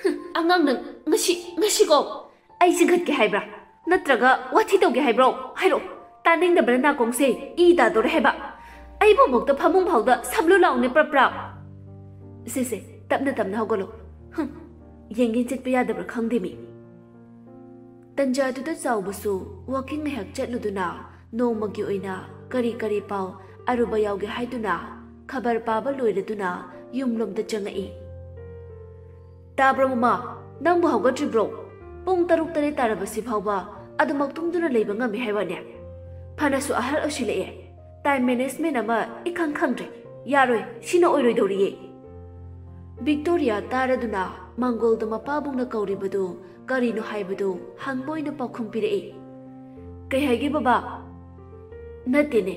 ꯍꯨꯝ, ꯑꯉꯥꯡ ꯅꯪ ꯉꯁꯤ, ꯉꯁꯤꯀꯣ ꯑꯩ ꯆꯤꯡꯈꯠꯀꯦ ꯍꯥꯏꯕ꯭ꯔꯥ? ꯅꯠꯇ꯭ꯔꯒ ꯋꯥꯊꯤ ꯇꯧꯒꯦ ꯍꯥꯏꯕ꯭ꯔꯣ? ꯍꯥꯏꯔꯛꯑꯣ꯫ ꯇꯥꯅꯤꯡꯗꯕꯅ ꯅꯥꯀꯣꯡꯁꯦ ꯏ ꯇꯥꯗꯣꯔꯦ ꯍꯥꯏꯕ꯫ ꯑꯩꯕꯨ ꯑꯃꯨꯛꯇ ꯐꯃꯨꯡ ꯐꯥꯎꯗ ꯁꯝꯂꯨ ꯂꯥꯎꯅꯦ, ꯄ꯭ꯔꯞ ꯄ꯭ꯔꯞ꯫ ꯁꯦ, ꯁꯦ, ꯇꯞꯅ ꯇꯞꯅ ꯍꯧꯒꯠꯂꯣ꯫ ꯍꯨꯝ, ꯌꯦꯡꯒꯤꯟ ꯆꯠꯄ ꯌꯥꯗꯕ꯭ꯔꯥ ꯈꯪꯗꯦ ꯃꯤ꯫ ꯇꯟꯖꯥꯗꯨꯗ ꯆꯥꯎꯕꯁꯨ ꯋꯥꯀꯤꯡ ꯉꯥꯏꯍꯥꯛ ꯆꯠꯂꯨꯗꯨꯅ ꯅꯣꯡꯃꯒꯤ ꯑꯣꯏꯅ ꯀꯔꯤ ꯀꯔꯤ ꯄꯥꯎ ꯑꯔꯨꯕ ꯌꯥꯎꯒꯦ ꯍꯥꯏꯗꯨꯅ ꯈꯕꯔ ꯄꯥꯕ ꯂꯣꯏꯔꯗꯨꯅ ꯌꯨꯝꯂꯣꯝꯗ ꯆꯪꯉꯛꯏ꯫ "ꯇꯥꯕ꯭ꯔꯣ ꯃꯃꯥ? ꯅꯪꯕꯨ ꯍꯧꯒꯠꯇ꯭ꯔꯤꯕ꯭ꯔꯣ? ꯄꯨꯡ ꯇꯔꯨꯛ ꯇꯔꯦꯠ ꯇꯥꯔꯕꯁꯤ ꯐꯥꯎꯕ ꯑꯗꯨꯃꯛ ꯇꯨꯝꯗꯨꯅ ꯂꯩꯕ ꯉꯝꯃꯤ ꯍꯥꯏꯕꯅꯦ? ꯐꯅꯁꯨ ꯑꯍꯜ ꯑꯣꯏꯁꯤꯜꯂꯛꯑꯦ꯫ ꯇꯥꯏꯝ ꯃꯦꯅꯦꯖꯃꯦꯟ ꯑꯃ ꯏꯈꯪ ꯈꯪꯗ꯭ꯔꯦ꯫ ꯌꯥꯔꯣꯏ, ꯁꯤꯅ ꯑꯣꯏꯔꯣꯏꯗꯧꯔꯤꯌꯦ꯫" ꯚꯤꯛꯇꯣꯔꯤꯌꯥ ꯇꯥꯔꯗꯨꯅ ꯃꯪꯒꯣꯜꯗ ꯃꯄꯥꯕꯨꯡꯅ ꯀꯧꯔꯤꯕꯗꯨ ꯀꯔꯤꯅꯣ ꯍꯥꯏꯕꯗꯨ ꯍꯪꯕ ꯑꯣꯏꯅ ꯄꯥꯎꯈꯨꯝ ꯄꯤꯔꯛꯏ꯫ "ꯀꯩ ꯍꯥꯏꯒꯦ ꯕꯕꯥ?" "ꯅꯠꯇꯦꯅꯦ,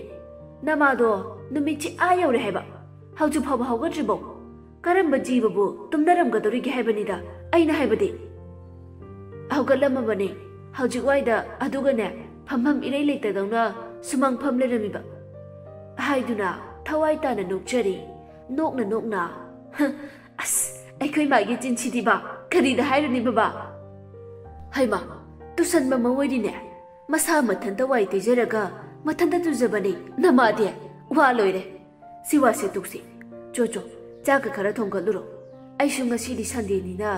ꯅꯃꯥꯗꯣ ꯅꯨꯃꯤꯠꯁꯤ ꯑꯥ ꯌꯧꯔꯦ ꯍꯥꯏꯕ, ꯍꯧꯖꯤꯛ ꯐꯥꯎꯕ ꯍꯧꯒꯠꯇ꯭ꯔꯤꯕꯣ? ꯀꯔꯝꯕ ꯖꯤꯕꯕꯨ ꯇꯨꯝꯅꯔꯝꯒꯗꯧꯔꯤꯒꯦ ꯍꯥꯏꯕꯅꯤꯗ ꯑꯩꯅ ꯍꯥꯏꯕꯗꯤ꯫ ꯍꯧꯒꯠꯂꯝꯃꯕꯅꯦ, ꯍꯧꯖꯤꯛ ꯋꯥꯏꯗ, ꯑꯗꯨꯒꯅꯦ, ꯐꯝꯐꯝ ꯏꯔꯩ ꯂꯩꯇꯗꯧꯅ ꯁꯨꯃꯥꯡ ꯐꯝ ꯂꯩꯔꯝꯃꯤꯕ꯫" ꯍꯥꯏꯗꯨꯅ ꯊꯋꯥꯏ ꯇꯥꯅ ꯅꯣꯛꯆꯔꯤ꯫ ꯅꯣꯛꯅ ꯅꯣꯛꯅ, "ꯍ, ꯑꯁ, ꯑꯩꯈꯣꯏ ꯃꯥꯒꯤ ꯆꯤꯟꯁꯤꯗꯤꯕ ꯀꯔꯤꯗ ꯍꯥꯏꯔꯨꯅꯤ ꯕꯕꯥ? ꯍꯩꯃꯥ, ꯇꯨꯁꯟꯕ ꯃꯑꯣꯏꯔꯤꯅꯦ꯫ ꯃꯁꯥ ꯃꯊꯟꯇ ꯋꯥꯏ ꯇꯩꯖꯔꯒ ꯃꯊꯟꯇ ꯇꯨꯖꯕꯅꯤ ꯅꯃꯥꯗꯤ꯫ ꯋꯥ ꯂꯣꯏꯔꯦ꯫ ꯁꯤ ꯋꯥꯁꯦ ꯇꯣꯛꯁꯤ꯫ ꯆꯣ ꯆꯣ, ꯆꯥꯛꯀ ꯈꯔ ꯊꯣꯡꯒꯠꯂꯨꯔꯣ꯫ ꯑꯩꯁꯨ ꯉꯁꯤꯗꯤ ꯁꯟꯗꯦꯅꯤꯅ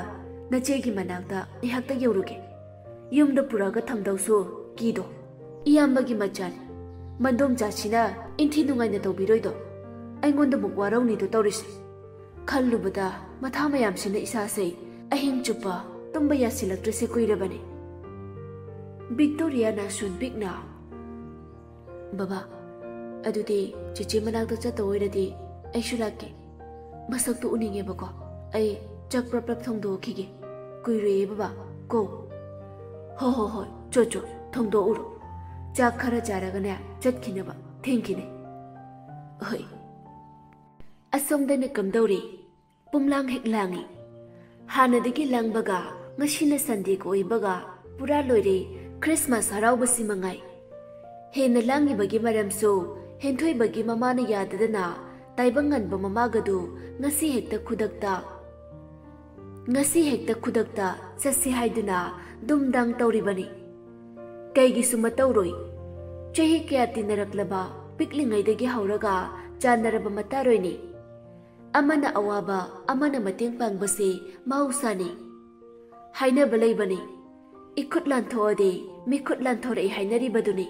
ꯅꯆꯦꯒꯤ ꯃꯅꯥꯛꯇ ꯉꯥꯏꯍꯥꯛꯇ ꯌꯧꯔꯨꯒꯦ꯫ ꯌꯨꯝꯗ ꯄꯨꯔꯛꯑꯒ ꯊꯝꯗꯧꯁꯨ ꯀꯤꯗꯣ꯫ ꯏꯌꯥꯝꯕꯒꯤ ꯃꯆꯥꯅꯤ꯫ ꯃꯟꯗꯣꯝꯆꯥꯁꯤꯅ ꯏꯟꯊꯤ ꯅꯨꯡꯉꯥꯏꯅ ꯇꯧꯕꯤꯔꯣꯏꯗꯣ꯫ ꯑꯩꯉꯣꯟꯗꯃꯨꯛ ꯋꯥꯔꯧꯅꯤꯗꯣ ꯇꯧꯔꯤꯁꯦ꯫ ꯈꯜꯂꯨꯕꯗ ꯃꯊꯥ ꯃꯌꯥꯝꯁꯤꯅ ꯏꯁꯥꯁꯦ ꯑꯍꯤꯡ ꯆꯨꯞꯄ ꯇꯨꯝꯕ ꯌꯥꯁꯤꯜꯂꯛꯇ꯭ꯔꯤꯁꯦ ꯀꯨꯏꯔꯕꯅꯤ꯫ ꯚꯤꯛꯇꯣꯔꯤꯌꯥꯅ ꯁꯨꯟ ꯄꯤꯛꯅ, "ꯕꯕꯥ, ꯑꯗꯨꯗꯤ ꯆꯦꯆꯦ ꯃꯅꯥꯛꯇ ꯆꯠꯇ ꯑꯣꯏꯔꯗꯤ ꯑꯩꯁꯨ ꯂꯥꯛꯀꯦ꯫ ꯃꯁꯛꯇꯨ ꯎꯅꯤꯡꯉꯦꯕꯀꯣ꯫ ꯑꯩ ꯆꯥꯛ ꯄ꯭ꯔꯞ ꯄ꯭ꯔꯞ ꯊꯣꯡꯗꯣꯛꯈꯤꯒꯦ꯫ ꯀꯨꯏꯔꯦ ꯕꯕꯥ, ꯀꯣ꯫" "ꯍꯣ ꯍꯣ ꯍꯣꯏ, ꯆꯣ ꯆꯣ, ꯊꯣꯡꯗꯣꯛꯎꯔꯣ꯫ ꯆꯥꯛ ꯈꯔ ꯆꯥꯔꯒꯅꯦ ꯆꯠꯈꯤꯅꯕ, ꯊꯦꯡꯈꯤꯅꯤ꯫" ꯍꯣꯏ꯫ ꯑꯁꯣꯝꯗꯅ ꯀꯝꯗꯧꯔꯤ? ꯄꯨꯝꯂꯥꯡ ꯍꯦꯛ ꯂꯥꯡꯉꯤ꯫ ꯍꯥꯟꯅꯗꯒꯤ ꯂꯥꯡꯕꯒ ꯉꯁꯤꯅ ꯁꯟꯗꯦꯒ ꯑꯣꯏꯕꯒ ꯄꯨꯔꯥ ꯂꯣꯏꯔꯦ ꯈ꯭ꯔꯤꯁꯃꯥꯁ ꯍꯔꯥꯎꯕꯁꯤ ꯃꯉꯥꯏ꯫ ꯍꯦꯟꯅ ꯂꯥꯡꯉꯤꯕꯒꯤ ꯃꯔꯝꯁꯨ ꯍꯦꯟꯊꯣꯏꯕꯒꯤ ꯃꯃꯥꯅ ꯌꯥꯗꯗꯅ ꯇꯥꯏꯕꯪ ꯉꯟꯕ ꯃꯃꯥꯒꯗꯨ ꯉꯁꯤ ꯍꯦꯛꯇ ꯈꯨꯗꯛꯇ, ꯉꯁꯤ ꯍꯦꯛꯇ ꯈꯨꯗꯛꯇ ꯆꯠꯁꯤ ꯍꯥꯏꯗꯨꯅ ꯗꯨꯝꯗꯥꯡ ꯇꯧꯔꯤꯕꯅꯤ꯫ ꯀꯩꯒꯤꯁꯨ ꯃꯇꯧꯔꯣꯏ꯫ ꯆꯍꯤ ꯀꯌꯥ ꯇꯤꯟꯅꯔꯛꯂꯕ, ꯄꯤꯛꯂꯤꯉꯩꯗꯒꯤ ꯍꯧꯔꯒ ꯆꯥꯟꯅꯔꯕ ꯃꯇꯥꯔꯣꯏꯅꯤ꯫ ꯑꯃꯅ ꯑꯋꯥꯕ, ꯑꯃꯅ ꯃꯇꯦꯡ ꯄꯥꯡꯕꯁꯤ ꯃꯍꯧꯁꯥꯅꯤ꯫ ꯍꯥꯏꯅꯕ ꯂꯩꯕꯅꯤ, "ꯏꯈꯨꯠ ꯂꯥꯟꯊꯣꯛꯑꯗꯤ ꯃꯤꯈꯨꯠ ꯂꯥꯟꯊꯣꯔꯛꯏ" ꯍꯥꯏꯅꯔꯤꯕꯗꯨꯅꯤ꯫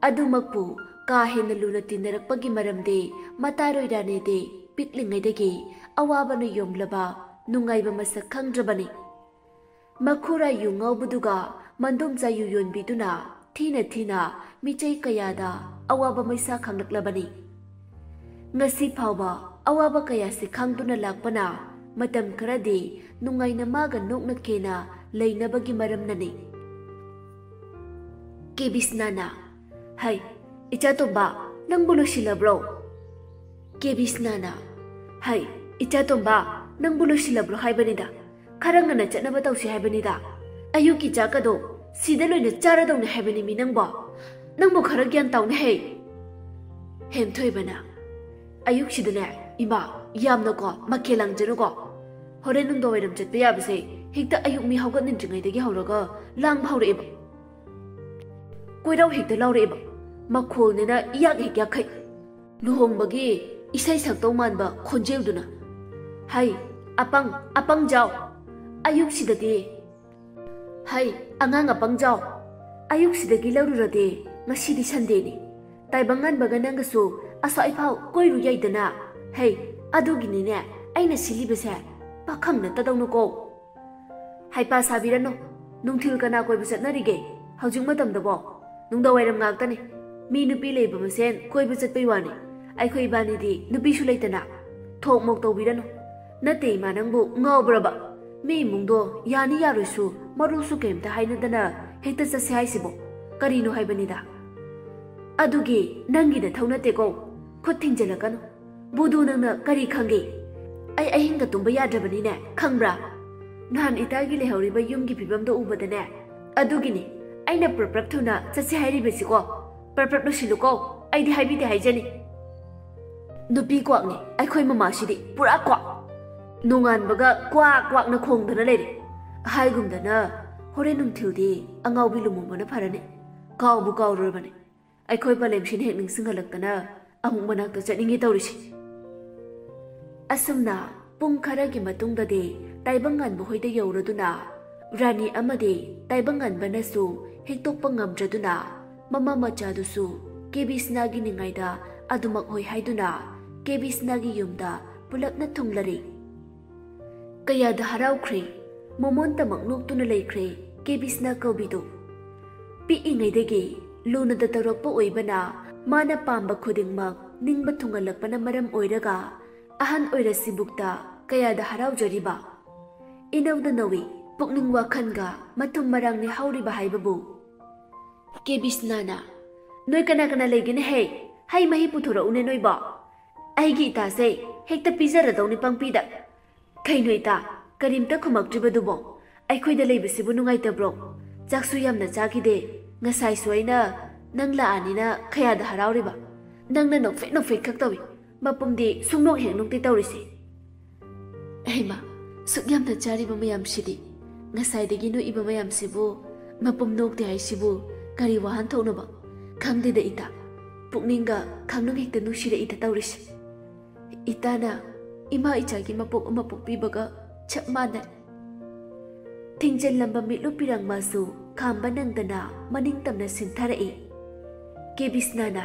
ꯑꯗꯨꯃꯛꯄꯨ ꯀꯥ ꯍꯦꯟꯅ ꯂꯨꯅ ꯇꯤꯟꯅꯔꯛꯄꯒꯤ ꯃꯔꯝꯗꯤ ꯃꯇꯥꯔꯣꯏꯔꯥꯅꯦꯗꯤ ꯄꯤꯛꯂꯤꯉꯩꯗꯒꯤ ꯑꯋꯥꯕꯅ ꯌꯣꯝꯂꯕ ꯅꯨꯡꯉꯥꯏꯕ ꯃꯁꯛ ꯈꯪꯗ꯭ꯔꯕꯅꯤ꯫ ꯃꯈꯨꯔꯥ ꯌꯨ ꯉꯥꯎꯕꯗꯨꯒ ꯃꯟꯗꯣꯝꯆꯥ ꯌꯨ ꯌꯣꯟꯕꯤꯗꯨꯅ ꯊꯤꯅ ꯊꯤꯅ ꯃꯤꯆꯩ ꯀꯌꯥꯗ ꯑꯋꯥꯕ ꯃꯩꯁꯥ ꯈꯥꯡꯂꯛꯂꯕꯅꯤ꯫ ꯉꯁꯤ ꯐꯥꯎꯕ ꯑꯋꯥꯕ ꯀꯌꯥꯁꯤ ꯈꯥꯡꯗꯨꯅ ꯂꯥꯛꯄꯅ ꯃꯇꯝ ꯈꯔꯗꯤ ꯅꯨꯡꯉꯥꯏꯅ ꯃꯥꯒ ꯅꯣꯛꯅ ꯈꯦꯅ ꯂꯩꯅꯕꯒꯤ ꯃꯔꯝꯅꯅꯤ꯫ ꯀꯦꯕꯤꯁꯅꯥꯅ, "ꯍꯩ, ꯏꯆꯥ ꯇꯣꯝꯕ, ꯅꯪꯕꯨ ꯂꯣꯏꯁꯤꯜꯂꯕ꯭ꯔꯣ?" ꯀꯦꯕꯤꯁꯅꯥꯅ, "ꯍꯩ, ꯏꯆꯥ ꯇꯣꯝꯕ, ꯅꯪꯕꯨ ꯂꯣꯏꯁꯤꯜꯂꯕ꯭ꯔꯣ ꯍꯥꯏꯕꯅꯤꯗ? ꯈꯔ ꯉꯟꯅ ꯆꯠꯅꯕ ꯇꯧꯁꯤ ꯍꯥꯏꯕꯅꯤꯗ꯫ ꯑꯌꯨꯛꯀꯤ ꯆꯥꯛꯀꯗꯣ ꯁꯤꯗ ꯂꯣꯏꯅ ꯆꯥꯔꯗꯧꯅꯦ ꯍꯥꯏꯕꯅꯤ ꯃꯤ ꯅꯪꯕꯣ꯫ ꯅꯪꯕꯨ ꯈꯔ ꯒ꯭ꯌꯥꯟ ꯇꯥꯎꯅꯦ ꯍꯩ꯫" ꯍꯦꯟꯊꯣꯏꯕꯅ, "ꯑꯌꯨꯛꯁꯤꯗꯅꯦ ꯏꯃꯥ, ꯌꯥꯝꯅꯀꯣ ꯃꯈꯦꯜ ꯂꯥꯡꯖꯅꯨꯀꯣ꯫ ꯍꯣꯔꯦꯟ ꯅꯨꯡꯗꯥꯡꯋꯥꯏꯔꯝ ꯆꯠꯄ ꯌꯥꯕꯁꯦ ꯍꯦꯛꯇ ꯑꯌꯨꯛ ꯃꯤ ꯍꯧꯒꯠꯅꯗ꯭ꯔꯤꯉꯩꯗꯒꯤ ꯍꯧꯔꯒ ꯂꯥꯡꯕ ꯍꯧꯔꯛꯑꯦꯕ꯫ ꯀꯣꯏꯔꯥꯎ ꯍꯦꯛꯇ ꯂꯥꯎꯔꯛꯑꯦꯕ꯫ ꯃꯈꯣꯜꯅꯤꯅ ꯏꯌꯥꯛ ꯍꯦꯛ ꯌꯥꯛꯈꯩ꯫ ꯂꯨꯍꯣꯡꯕꯒꯤ ꯏꯁꯩ ꯁꯛꯇꯧ ꯃꯥꯟꯕ ꯈꯣꯟꯖꯦꯜꯗꯨꯅ, "ꯍꯩ, ꯑꯄꯪ, ꯑꯄꯪ ꯖꯥꯎ! ꯑꯌꯨꯛꯁꯤꯗꯗꯤ, ꯍꯩ, ꯑꯉꯥꯡ ꯑꯄꯪ ꯖꯥꯎ! ꯑꯌꯨꯛꯁꯤꯗꯒꯤ ꯂꯧꯔꯨꯔꯗꯤ ꯉꯁꯤꯗꯤ ꯁꯟꯗꯦꯅꯤ꯫ ꯇꯥꯏꯕꯪ ꯉꯥꯟꯕꯒ ꯅꯪꯒꯁꯨ ꯑꯁ꯭ꯋꯥꯏꯐꯥꯎ ꯀꯣꯏꯔꯨ ꯌꯥꯏꯗꯅ꯫ ꯍꯩ, ꯑꯗꯨꯒꯤꯅꯤꯅꯦ ꯑꯩꯅ ꯁꯤꯜꯂꯤꯕꯁꯦ꯫ ꯄꯥꯈꯪ ꯅꯠꯇꯗꯧꯅꯀꯣ!" "ꯍꯩꯄꯥ ꯁꯥꯕꯤꯔꯅꯨ꯫ ꯅꯨꯡꯊꯤꯜ ꯀꯅꯥ ꯀꯣꯏꯕ ꯆꯠꯅꯔꯤꯒꯦ? ꯍꯧꯖꯤꯛ ꯃꯇꯝꯗꯕꯣ? ꯅꯨꯡꯗꯥꯡꯋꯥꯏꯔꯝ ꯉꯥꯛꯇꯅꯤ꯫ ꯃꯤ ꯅꯨꯄꯤ ꯂꯩꯕ ꯃꯁꯦꯟ ꯀꯣꯏꯕ ꯆꯠꯄꯩ ꯋꯥꯅꯤ꯫ ꯑꯩꯈꯣꯏ ꯏꯕꯥꯅꯤꯗꯤ ꯅꯨꯄꯤꯁꯨ ꯂꯩꯇꯅ꯫ ꯊꯣꯛ ꯃꯣꯛ ꯇꯧꯕꯤꯔꯅꯨ꯫ ꯅꯠꯇꯦ ꯏꯃꯥ, ꯅꯪꯕꯨ ꯉꯥꯎꯕ꯭ꯔꯕ? ꯃꯤ ꯏꯃꯨꯡꯗꯣ ꯌꯥꯅꯤ ꯌꯥꯔꯣꯏꯁꯨ ꯃꯔꯣꯜꯁꯨ ꯀꯩꯝꯇ ꯍꯥꯏꯅꯗꯅ ꯍꯦꯛꯇ ꯆꯠꯁꯦ ꯍꯥꯏꯁꯤꯕꯣ? ꯀꯔꯤꯅꯣ ꯍꯥꯏꯕꯅꯤꯗ꯫ ꯑꯗꯨꯒꯤ ꯅꯪꯒꯤ ꯅꯊꯧ ꯅꯠꯇꯦꯀꯣ꯫ ꯈꯨꯠ ꯊꯤꯡꯖꯤꯜꯂꯛꯀꯅꯨ꯫ ꯕꯨꯗꯨ, ꯅꯪꯅ ꯀꯔꯤ ꯈꯪꯒꯦ? ꯑꯩ ꯑꯍꯤꯡꯒ ꯇꯨꯝꯕ ꯌꯥꯗ꯭ꯔꯕꯅꯤꯅꯦ, ꯈꯪꯕ꯭ꯔꯥ? ꯅꯍꯥꯟ ꯏꯇꯥꯒꯤ ꯂꯩꯍꯧꯔꯤꯕ ꯌꯨꯝꯒꯤ ꯐꯤꯕꯝꯗꯣ ꯎꯕꯗꯅꯦ꯫ ꯑꯗꯨꯒꯤꯅꯤ ꯑꯩꯅ ꯄ꯭ꯔꯞ ꯄ꯭ꯔꯞ ꯊꯨꯅ ꯆꯠꯁꯦ ꯍꯥꯏꯔꯤꯕꯁꯤꯀꯣ꯫ ꯄ꯭ꯔꯞ ꯄ꯭ꯔꯞ ꯂꯣꯏꯁꯤꯜꯂꯨꯀꯣ, ꯑꯩꯗꯤ ꯍꯥꯏꯕꯤꯗꯦ ꯍꯥꯏꯖꯅꯤ꯫ ꯅꯨꯄꯤ ꯀ꯭ꯋꯥꯛꯅꯤ ꯑꯩꯈꯣꯏ ꯃꯃꯥꯁꯤꯗꯤ, ꯄꯨꯔꯥ ꯀ꯭ꯋꯥꯛ꯫ ꯅꯣꯡꯉꯥꯟꯕꯒ ꯀ꯭ꯋꯥꯛ ꯀ꯭ꯋꯥꯛꯅ ꯈꯣꯡꯗꯅ ꯂꯩꯔꯦ꯫ ꯍꯥꯏꯒꯨꯝꯗꯅ ꯍꯣꯔꯦꯟ ꯅꯨꯡꯊꯤꯜꯗꯤ ꯑꯉꯥꯎꯕꯤ ꯂꯨꯃꯣꯡꯕꯅ ꯐꯔꯅꯤ꯫ ꯀꯥꯎꯕꯨ ꯀꯥꯎꯔꯨꯔꯕꯅꯤ꯫ ꯑꯩꯈꯣꯏ ꯄꯂꯦꯝꯁꯤꯅ ꯍꯦꯛ ꯅꯤꯡꯁꯤꯡꯍꯜꯂꯛꯇꯅ ꯑꯃꯨꯛ ꯃꯅꯥꯛꯇ ꯆꯠꯅꯤꯡꯉꯦ ꯇꯧꯔꯤꯁꯦ꯫ ꯑꯁꯨꯝꯅ ꯄꯨꯡ ꯈꯔꯒꯤ ꯃꯇꯨꯡꯗꯗꯤ ꯇꯥꯏꯕꯪꯉꯥꯟꯕ ꯍꯣꯏꯗ ꯌꯧꯔꯗꯨꯅ ꯔꯥꯅꯤ ꯑꯃꯗꯤ ꯇꯥꯏꯕꯪꯉꯥꯟꯕꯅꯁꯨ ꯍꯦꯛꯇꯣꯛꯄ ꯉꯝꯗ꯭ꯔꯗꯨꯅ ꯃꯃꯥ ꯃꯆꯥꯗꯨꯁꯨ ꯀꯦ ꯕꯤꯁꯅꯥꯒꯤ ꯅꯤꯡꯉꯥꯏꯗ ꯑꯗꯨꯃꯛ ꯍꯣꯏ ꯍꯥꯏꯗꯨꯅ ꯀꯦ ꯕꯤꯁꯅꯥꯒꯤ ꯌꯨꯝꯗ ꯄꯨꯂꯞꯅ ꯊꯨꯡꯂꯔꯦ꯫ ꯀꯌꯥꯗ ꯍꯔꯥꯎꯈ꯭ꯔꯦ! ꯃꯃꯣꯟꯇꯃꯛ ꯅꯣꯛꯇꯨꯅ ꯂꯩꯈ꯭ꯔꯦ ꯀꯦ ꯕꯤꯁꯅꯥ ꯀꯧꯕꯤꯗꯨ꯫ ꯄꯤꯛꯏꯉꯩꯗꯒꯤ ꯂꯨꯅꯗ ꯇꯧꯔꯛꯄ ꯑꯣꯏꯕꯅ ꯃꯥꯅ ꯄꯥꯝꯕ ꯈꯨꯗꯤꯡꯃꯛ ꯅꯤꯡꯕ ꯊꯨꯡꯍꯜꯂꯛꯄꯅ ꯃꯔꯝ ꯑꯣꯏꯔꯒ ꯑꯍꯟ ꯑꯣꯏꯔꯁꯤꯕꯨꯛꯇ ꯀꯌꯥꯗ ꯍꯔꯥꯎꯖꯔꯤꯕ꯫ ꯏꯅꯧꯗ ꯅꯧꯏ, ꯄꯨꯛꯅꯤꯡ ꯋꯥꯈꯜꯒ ꯃꯊꯨꯝ ꯃꯔꯥꯡꯅꯤ ꯍꯧꯔꯤꯕ ꯍꯥꯏꯕꯕꯨ꯫ ꯀꯦ ꯕꯤꯁꯅꯥꯅ, "ꯅꯣꯏ ꯀꯅꯥ ꯀꯅꯥ ꯂꯩꯒꯦꯅꯦ ꯍꯦ? ꯍꯩ ꯃꯍꯤ ꯄꯨꯊꯣꯔꯛꯎꯅꯦ ꯅꯣꯏꯕꯣ꯫ ꯑꯩꯒꯤ ꯏꯇꯥꯁꯦ ꯍꯦꯛꯇ ꯄꯤꯖꯔꯗꯧꯅꯤ ꯄꯪꯄꯤꯗ꯫ ꯀꯩꯅꯣ ꯏꯇꯥ, ꯀꯔꯤꯝꯇ ꯈꯨꯝꯃꯛꯇ꯭ꯔꯤꯕꯗꯨꯕꯣ? ꯑꯩꯈꯣꯏꯗ ꯂꯩꯕꯁꯤꯕꯨ ꯅꯨꯡꯉꯥꯏꯇꯕ꯭ꯔꯣ? ꯆꯥꯛꯁꯨ ꯌꯥꯝꯅ ꯆꯥꯈꯤꯗꯦ꯫ ꯉꯁꯥꯏꯁꯨ ꯑꯩꯅ ꯅꯪ ꯂꯥꯛꯑꯅꯤꯅ ꯈꯌꯥꯗ ꯍꯔꯥꯎꯔꯤꯕ꯫ ꯅꯪꯅ ꯅꯣꯛꯐꯦꯠ ꯅꯣꯛꯐꯦꯠ ꯈꯛ ꯇꯧꯏ꯫ ꯃꯄꯨꯝꯗꯤ ꯁꯨꯡꯅꯣꯛ ꯍꯦꯛ ꯅꯣꯛꯇꯦ ꯇꯧꯔꯤꯁꯦ꯫" ꯍꯩꯃꯥ, ꯁꯨꯛ ꯌꯥꯝꯅ ꯆꯥꯔꯤꯕ ꯃꯌꯥꯝꯁꯤꯗꯤ, ꯉꯁꯥꯏꯗꯒꯤ ꯅꯣꯛꯏꯕ ꯃꯌꯥꯝꯁꯤꯕꯨ, ꯃꯄꯨꯝ ꯅꯣꯛꯇꯦ ꯍꯥꯏꯁꯤꯕꯨ ꯀꯔꯤ ꯋꯥꯍꯟꯊꯣꯛꯅꯣꯕ? ꯈꯪꯗꯦꯗ ꯏꯇꯥ, ꯄꯨꯛꯅꯤꯡꯒ ꯈꯪꯅꯨꯡ ꯍꯦꯛꯇ ꯅꯨꯡꯁꯤꯔꯛꯏꯗ ꯇꯧꯔꯤꯁꯦ꯫ ꯏꯇꯥꯅ ꯏꯃꯥ ꯏꯆꯥꯒꯤ ꯃꯄꯣꯛ ꯑꯃ ꯄꯣꯛꯄꯤꯕꯒ ꯆꯞ ꯃꯥꯟꯅꯩ꯫ ꯊꯤꯡꯖꯤꯜꯂꯝꯕ ꯃꯤꯠꯂꯨ ꯄꯤꯔꯥꯡ ꯃꯥꯁꯨ ꯈꯥꯝꯕ ꯅꯪꯗꯅ ꯃꯅꯤꯡ ꯇꯝꯅ ꯁꯤꯟꯊꯔꯛꯏ꯫ ꯀꯦ ꯕꯤꯁꯅꯥꯅ,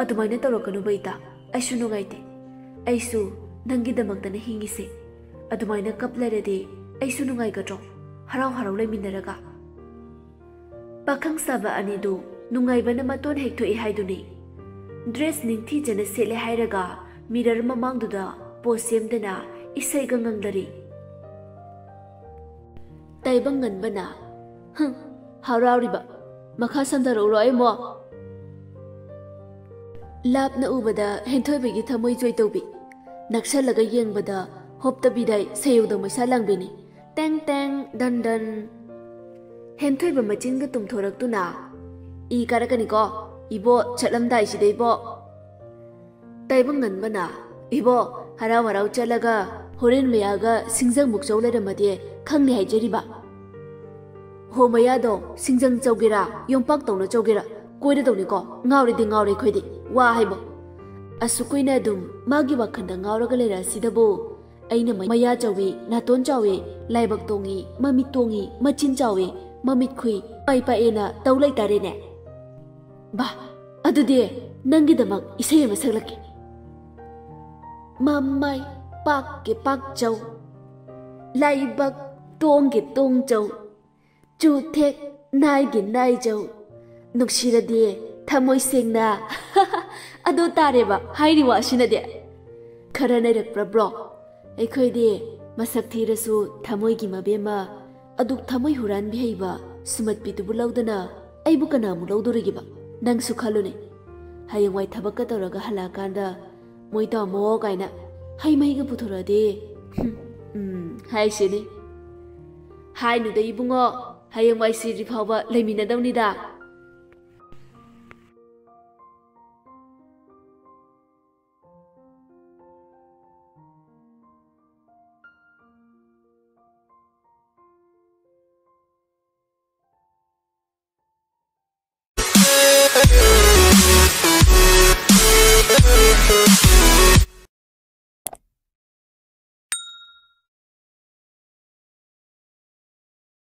"ꯑꯗꯨꯃꯥꯏꯅ ꯇꯧꯔꯛꯀꯅꯨ ꯕꯩꯇꯥ, ꯑꯩꯁꯨ ꯅꯨꯡꯉꯥꯏꯇꯦ꯫ ꯑꯩꯁꯨ ꯅꯪꯒꯤꯗꯃꯛꯇꯅ ꯍꯤꯡꯉꯤꯁꯦ꯫ ꯑꯗꯨꯃꯥꯏꯅ ꯀꯞ ꯂꯩꯔꯗꯤ ꯑꯩꯁꯨ ꯅꯨꯡꯉꯥꯏꯒꯗ꯭ꯔꯣ, ꯍꯔꯥꯎ ꯍꯔꯥꯎ ꯂꯩꯃꯤꯟꯅꯔꯒ?" ꯄꯥꯈꯪ ꯁꯥꯕ ꯑꯅꯤꯗꯨ ꯅꯨꯡꯉꯥꯏꯕꯅ ꯃꯇꯣꯟ ꯍꯦꯛ ꯊꯣꯛꯏ ꯍꯥꯏꯗꯨꯅꯤ꯫ ꯗ꯭ꯔꯦꯁ ꯅꯤꯡꯊꯤꯖꯅ ꯁꯦꯠꯂꯦ ꯍꯥꯏꯔꯒ ꯃꯤꯔꯔ ꯃꯃꯥꯡꯗꯨꯗ ꯄꯣꯁ ꯁꯦꯝꯗꯅ ꯏꯁꯩꯒ ꯉꯪꯂꯔꯤ꯫ ꯇꯥꯏꯕꯪ ꯉꯟꯕꯅ, "ꯍꯨꯝ, ꯍꯔꯥꯎꯔꯤꯕ꯫ ꯃꯈꯥ ꯁꯝꯊꯔꯛꯎꯔꯣ ꯑꯩꯃꯣ?" ꯂꯥꯞꯅ ꯎꯕꯗ ꯍꯦꯟꯊꯣꯏꯕꯒꯤ ꯊꯃꯣꯏ ꯖꯣꯏ ꯇꯧꯕꯤ, ꯅꯛꯁꯜꯂꯒ ꯌꯦꯡꯕꯗ ꯍꯣꯞꯇꯕꯤꯗ ꯁꯦꯌꯧꯗ ꯃꯩꯁꯥ ꯂꯥꯡꯕꯤꯅꯤ꯫ ꯇꯦꯡ ꯇꯦꯡ ꯗꯟ ꯗꯟ꯫ ꯍꯦꯟꯊꯣꯏꯕ ꯃꯆꯤꯟꯒ ꯇꯨꯝꯊꯣꯔꯛꯇꯨꯅ, "ꯏ ꯀꯥꯔꯛꯀꯅꯤꯀꯣ, ꯏꯕꯣ, ꯆꯠꯂꯝꯗꯥꯏꯁꯤꯗ ꯏꯕꯣ꯫" ꯇꯥꯏꯕꯪ ꯉꯟꯕꯅ, "ꯏꯕꯣ, ꯍꯔꯥꯎ ꯍꯔꯥꯎ ꯆꯠꯂꯒ ꯍꯣꯔꯦꯟ ꯃꯌꯥꯒ ꯁꯤꯡꯖꯪꯃꯨꯛ ꯆꯧ ꯂꯩꯔꯝꯃꯗꯤ ꯈꯪꯅꯤ ꯍꯥꯏꯖꯔꯤꯕ꯫ ꯍꯣ ꯃꯌꯥꯗꯣ ꯁꯤꯡꯖꯪ ꯆꯧꯒꯦꯔꯥ, ꯌꯣꯝꯄꯥꯛ ꯇꯧꯅ ꯆꯧꯒꯦꯔꯥ, ꯀꯣꯏꯔꯗꯧꯅꯤꯀꯣ, ꯉꯥꯎꯔꯗꯤ ꯉꯥꯎꯔꯦ ꯑꯩꯈꯣꯏꯗꯤ, ꯋꯥ ꯍꯥꯏꯕꯣ꯫ ꯑꯁꯨꯛ ꯀꯨꯏꯅ ꯑꯗꯨꯝ ꯃꯥꯒꯤ ꯋꯥꯈꯜꯗ ꯉꯥꯎꯔꯒ ꯂꯩꯔꯛꯑꯁꯤꯗꯕꯨ, ꯑꯩꯅ ꯃ-, ꯃꯌꯥ ꯆꯧꯏ, ꯅꯥꯇꯣꯟ ꯆꯥꯎꯏ, ꯂꯥꯏꯕꯛ ꯇꯣꯡꯉꯤ, ꯃꯃꯤꯠ ꯇꯣꯡꯉꯤ, ꯃꯆꯤꯟ ꯆꯥꯎꯏ, ꯃꯃꯤꯠ ꯈꯨꯏ, ꯃꯥꯏ ꯄꯥꯛꯑꯦꯅ ꯇꯧ ꯂꯩꯇꯥꯔꯦꯅꯦ꯫ ꯕꯥ, ꯑꯗꯨꯗꯤ ꯅꯪꯒꯤꯗꯃꯛ ꯏꯁꯩ ꯑꯃ ꯁꯛꯂꯛꯀꯦ꯫" ꯃꯃꯥꯏ ꯄꯥꯛꯀꯦ ꯄꯥꯛꯆꯧ, ꯂꯥꯏꯕꯛ ꯇꯣꯡꯒꯦ ꯇꯣꯡꯖꯧ, ꯆꯨꯊꯦꯛ ꯅꯥꯏꯒꯦ ꯅꯥꯏꯖꯧ, ꯅꯨꯡꯁꯤꯔꯗꯤ ꯊꯃꯣꯏ ꯁꯦꯡꯅ꯫ ꯑꯗꯨ ꯇꯥꯔꯦꯕ ꯍꯥꯏꯔꯤ ꯋꯥꯁꯤꯅꯗꯤ꯫ ꯈꯔ ꯅꯩꯔꯛꯄ꯭ꯔꯥ ꯕ꯭ꯔꯣ? ꯑꯩꯈꯣꯏꯗꯤ ꯃꯁꯛ ꯊꯤꯔꯁꯨ ꯊꯃꯣꯏꯒꯤ ꯃꯕꯦꯝꯃ, ꯑꯗꯨꯛ ꯊꯃꯣꯏ ꯍꯨꯔꯥꯟꯕꯤ ꯍꯩꯕ ꯁꯨꯃꯠꯄꯤꯗꯨꯕꯨ ꯂꯧꯗꯅ ꯑꯩꯕꯨ ꯀꯅꯥꯃꯨꯛ ꯂꯧꯗꯣꯔꯤꯒꯦꯕ? ꯅꯪꯁꯨ ꯈꯜꯂꯨꯅꯦ, ꯍꯌꯦꯡꯋꯥꯏ ꯊꯕꯛꯀ ꯇꯧꯔꯒ ꯍꯜꯂꯛꯑꯀꯥꯟꯗ, "ꯃꯣꯏ ꯇꯥꯃꯣ" ꯀꯥꯏꯅ ꯍꯩ ꯃꯍꯤꯒ ꯄꯨꯊꯣꯔꯛꯑꯗꯤ, ꯍꯨꯝ, ꯎꯝ, ꯍꯥꯏꯁꯤꯅꯤ꯫ ꯍꯥꯏꯅꯨꯗ ꯏꯕꯨꯡꯉꯣ, ꯍꯌꯦꯡꯋꯥꯏ ꯁꯤꯗ꯭ꯔꯤ ꯐꯥꯎꯕ ꯂꯩꯃꯤꯟꯅꯗꯧꯅꯤꯗ꯫